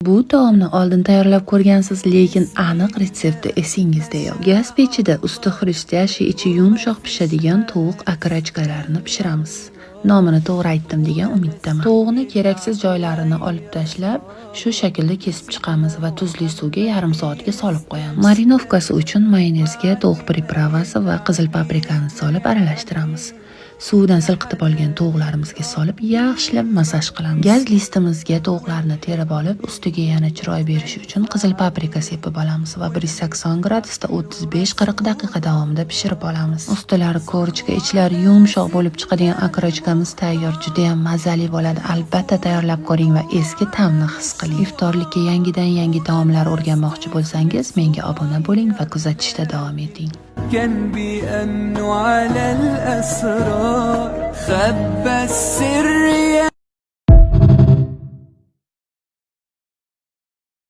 Bu taomni oldin tayyorlab ko'rgansiz, lekin aniq retsepti esingizda yo'q. Gaz pechida usti хрустящий, ichi yumshoq pishadigan tovuq окорочка larini pishiramiz. Nomini to'g'ri aytdim degan umiddaman. Tovuqni keraksiz joylarini olib tashlab, shu shaklda kesib chiqamiz va tuzli suvga yarim soatga solib qo'yamiz. Мариновка si uchun mayonezga tovuq приправа si va qizil paprikani solib aralashtiramiz. Suvdan silqitib olgan tovuqlarimizga solib, yaxshilab massaj qilamiz. Gaz listimizga tovuqlarni terib olib, ustiga yana chiroy berish uchun qizil paprika sepib olamiz va 180 gradusda 35-40 daqiqa davomida pishirib olamiz. Ustilari корочка, ichlari yumshoq bo'lib chiqadigan окорочка miz tayyor, juda ham mazali bo'ladi. Albatta tayyorlab ko'ring va eski ta'mni his qiling. Iftorlikka yangidan yangi taomlar o'rganmoqchi bo'lsangiz, menga obuna bo'ling va kuzatishda davom eting. كان بيأمنوا على الأسرار، خبى السر.